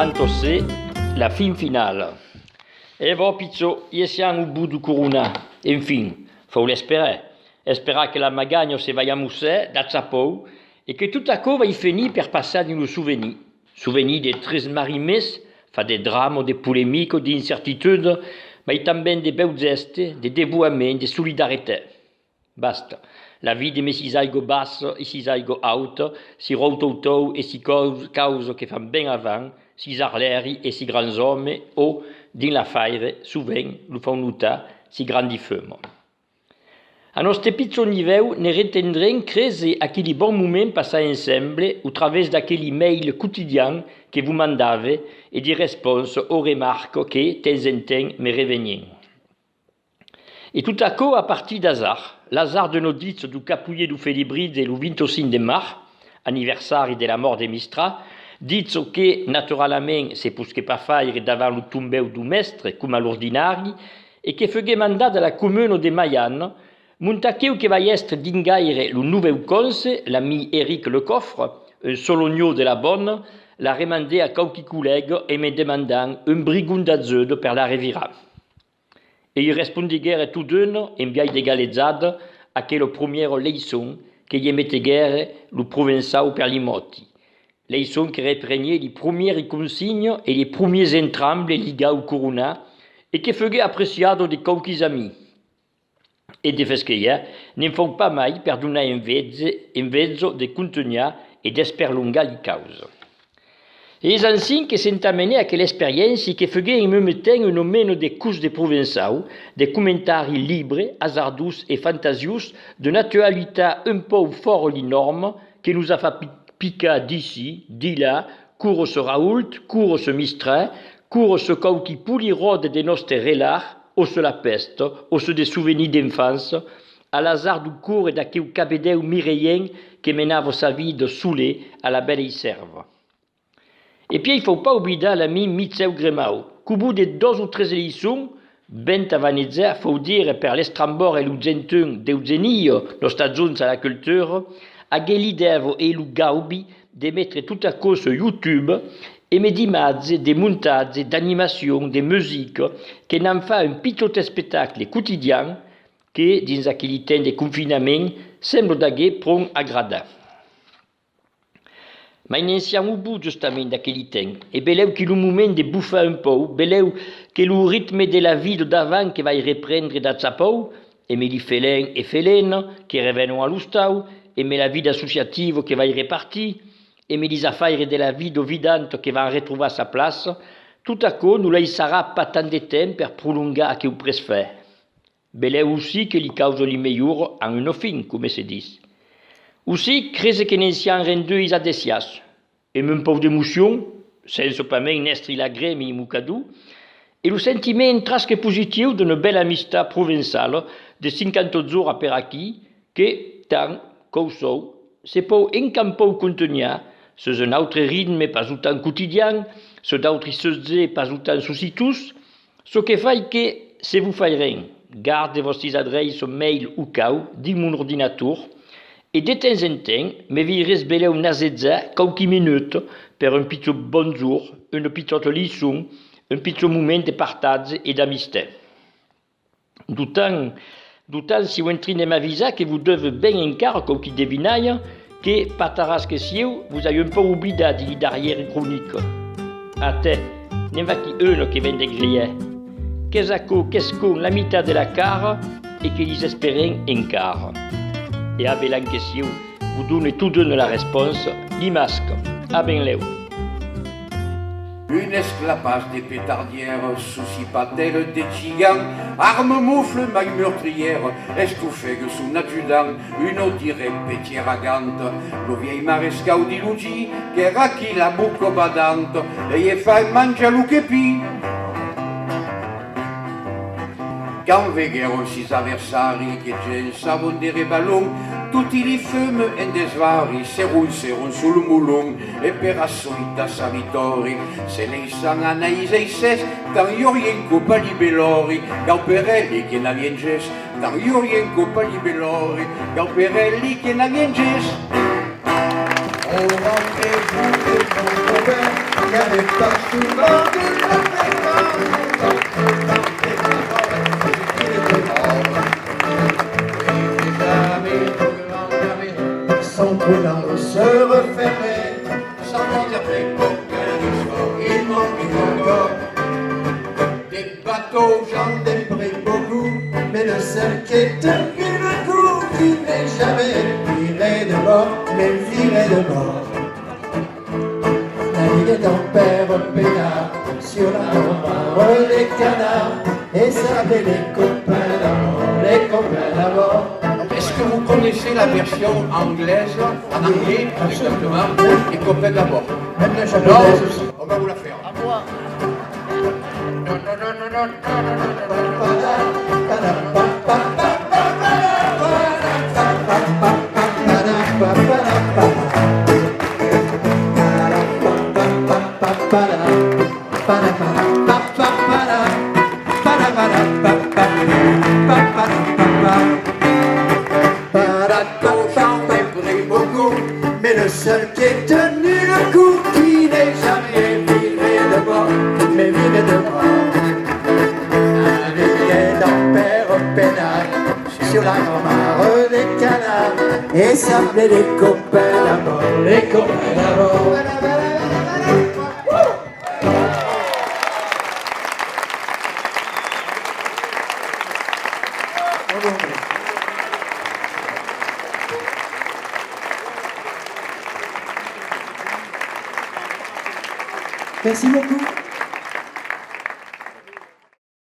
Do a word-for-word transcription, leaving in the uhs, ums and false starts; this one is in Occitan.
Quant a se, la fin finala. E vò, pichon, i siam au bot deu corona. Enfin, fau l'esperar. Esperar que la maganha se vai amossar dab cha pauc e que tot aquò vai fenir per passar dins lo sovenir. Sovenir de tristes mariments, fach de drama, de polemica, d'incertitude, mai tanben de bèus gèstes, de devoament, de solidaritat. Basta. La vida, mai sis aigas bassas e sis aigas autas, sis ròtautas e sis cau-, causas que fan ben aval, sis arlèri e sis grands òmes, o, dins l'afaire, sovent, lo fan notar, sis grandi femas. A nòste pichon nivèu, ne retendrem crese aqueli bòns moments passats ensemble au travèrs d'aqueli mails quotidians que vos mandave e de responsas o remarcas que, temps en temps, me revenián. E tot aquò a partir d'Azard, l'Azard de nos dits deu capolhier deu Felibritge lo vint-e-cinc de març, anniversari de la mòrt de Mistral, dits que, naturalament, se posquèt pas faire davant lo tombèu deu mèstre, coma a l'ordinari, e que fuguèt mandat a la comuna de Malhana, mont aqueu que vai èstre dingaire lo novèu cònse, l'ami Eric Lecoffre, un solonhon de la bòna, la remandèt a quauqui collègas en me demandant un brigon d'ajuda per la revirar. E i respondiguère tot d'una, en biais de galejada, aquela promiera leiçon que i meteguère lo provençau per li mòti. Leiçon que repreniá li promieri consignas e li promiers entrambles ligats au corona e que fuguèt apreciada de quauquis amis. E de fach que i a, ne'n fau pas mai per donar enveja, enveja de contunhar e d'esperlongar li causas. E es ansin que s'entamenèt aquela experiéncia que fuguèt en meme temps una mena de cors de provençau, de comentari libre, azardós e fantasiós, d'una actualitat un pauc fòra li nòrmas que nos a fach pi-, picar d'aicí, d'ilà, quora se Raoult, quora se Mistral, quora se quauqui poliròde de nòste relarg, o se la pèsta, o se de sovenirs d'enfança, a l'azard deu córrer d'aqueu cabedèu mireienc que menava sa vida solet a la bèla Isèrva. E pièi fau pas oblidar l'ami Michèu Gremau, qu'au bot de doas o tres leiçons, ben tavanejat, fau dire, per l'estrambòrd e lo gentun d'Eugenia, nòste adjonch a la cultura, aguèt l'idèa e lo gaubi de metre tot aquò sus YouTube, emé d'imatges, de montatges, d'animacions, de musica, que n'an fach un pichòt espectacle quotidian que, dins aqueli temps de confinament, sembla d'aguer pron agradat. Mai ne'n siam au bot justament d'aqueli temps, e belèu qu'es lo moment de bufar un pauc, belèu qu'es lo ritme de la vida d'avant que vai reprendre dab cha pauc, emé li felens e felenas que revenon a l'ostau, emé la vida associativa que vai repartir, emé lis afaires de la vida vidanta que van retrovar sa plaça, tot aquò nos laissarà pas tant de temps per prolongar aqueu prètzfach. Belèu aussi que li causas li melhoras an una fin, coma se ditz. Aussi, crese que ne'n siam renduts adessiats, emé un pauc d'emocion, sensa pasmens n'èstre la grema e mocador, e lo sentiment tras que positiu d'una bèla amistat provençala de cinquanta jorns aperaquí, que, tant, quò soi, se pòu encara un pauc contunhar, sus un autre ritme pas autant quotidian, sus d'autri subjèctes pas autant sossitós, çò que fai que, se vos fairem, garde vòstis adreiças mail au cau dins mon ordinator, e de temps en temps me veiretz belèu nasejar quauqui minutas per un pichòt bonjorn, una pichòta leiçon, un pichòt moment de partatge e d'amistat. D'autant, d'autant siáu en trin de m'avisar que vos deve ben encara quauqui devinalhas, que, pataras que siáu, vos ai un pauc oblidat dins li darrièri cronicas. Atè, ne'n vaquí una que ven de grilhar. Qu'es aquò, qu'es com la mitat de la cara e que lis esperem encara. E abelan que siáu, vos done tot d'una la responsa, li mascas. A benlèu. Un esclapàs de petardièras sus si patèlas de gigant, arma mofla mai meurtrièra, estofèga son adjudant, una dirèc pecièra ganta, lo vièlh marescau dins lo gir, qu'èra aquí la boca badanta, e i fai manjar lo quepin. Quand veguèron sis aversari que gençavan de rebalon, toti li femas en desvari se roncèron sul molon e per assoitar sa vitòri se laissan anar lis aissèths, tant i auriá en copa li belòri, cau per eli que n'avián gest, tant i auriá en copa li belòri, cau per eli que n'avián gest. Au rendez-vous de mon copain, il y avait pas souvent de la fréquence. Son trou dans l'eau se refermait, sans m'en dire copain, il m'en dit encore. Des bateaux, j'en ai pris beaucoup, mais le seul qui ait tenu le coup, qui n'est jamais viré de bord, mais viré de bord. Naviguait en père peinard sur la mare des canards, et s'appelait les copains d'abord, les copains d'abord. Est-ce que vous connaissez la version anglaise, en anglais, exactement, les copains d'abord ? Non ? On va vous la faire. Pas d'argent, mais beaucoup, mais le seul qui ait tenu le coup, qui n'est jamais viré de bord, mais viré de bord. Naviguait en père peinard sur la grand mare des canards, et s'appelait les copains d'abord, les copains d'abord. Merci beaucoup.